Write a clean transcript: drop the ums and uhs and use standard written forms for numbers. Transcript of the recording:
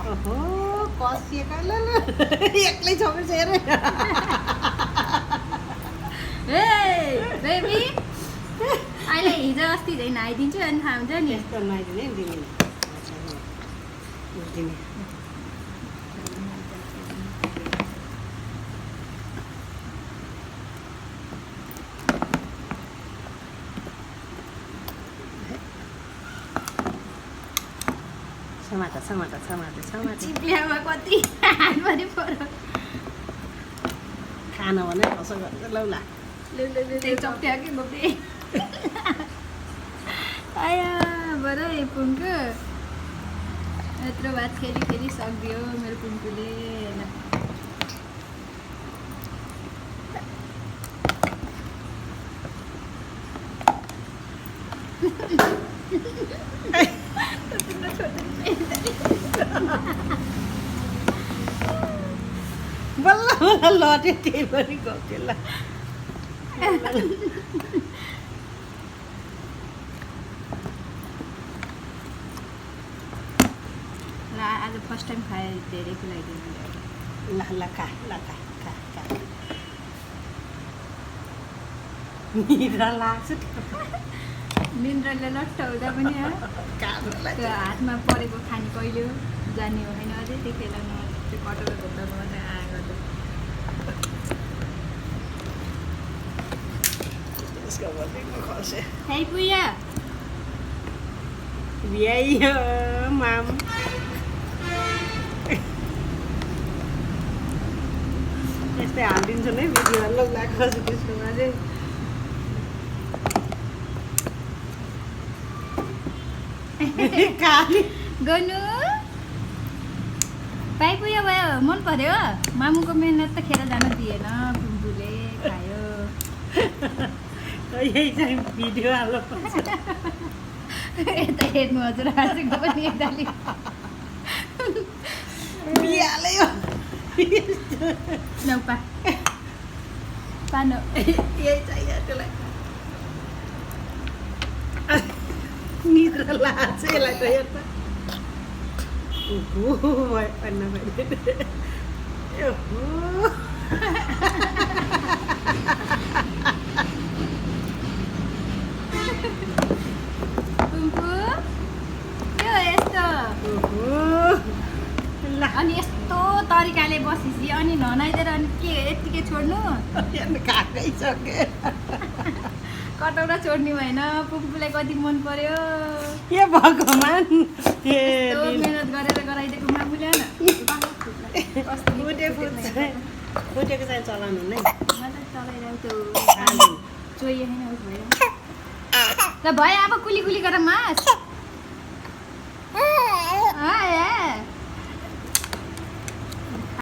ओहो कसिएको ल एक्लै छोपेर हेर ए बेबी अहिले हिजो अस्ति झै नुहाइदिन्छु अनि थाहा हुन्छ नि यस्तो नुहाइदिने दिने दिने समाता समाता समाता समाता चिप्ल्यामा कति हातभरि पऱ्यो खाना भने कसो गरेर लौला त्यही चप्ट्या कि बोक्ने आया बरै पुङ्कु यत्रो भात फेरि फेरि सक्दियो मेरो पुङ्कुले बल्ल बल्ल लट्यो त्यही पनि गर्थ्यो ल आज फर्स्ट टाइम खाएँ धेरै खुलाइदिनु ल ल खा ल खा खा खा निद्रा लाग्छ निन्द्राले लट्ट हुँदा पनि त्यो हातमा परेको खाने कहिले हो जाने हो होइन अझै त्यो खेलाउनु त्यो कटोरो घोप्टाको मात्रै आएको है पुया भ्याइयो माम यस्तै हालिदिन्छु नि भिडियो लगाएको छु त्यसकोमा चाहिँ काली गर्नु पाइ पुयो भयो मन पर्यो मामुको मेहनत त खेर जान दिएन पुम्पुले खायो यही चाहिँ भिडियो हाल्नु यता हेर्नु हजुर हाँसेको पनि यताले बिहाल्यो नौपा पानो यही चाहियो त्यसलाई निद्रा लाग्छ यसलाई त हेर्दा ओहो अन्ना ओहो पुम्पु त्यो यस्तो अनि यस्तो तरिकाले बसेपछि अनि ननाइदिएर अनि के यत्तिकै छोड्नु खाएकै सके कटौरा छोड्ने भएन पुम्पुलाई कति मन पर्यो ए भगवान् यस्तो मेहनत गरेर गराइदिएको मामुले न फुटेको चाहिँ चलाउनु नै चलाइरहेको त्यो चोइयो होइन उस भयो ल भयो अब कुली कुली गरेर मास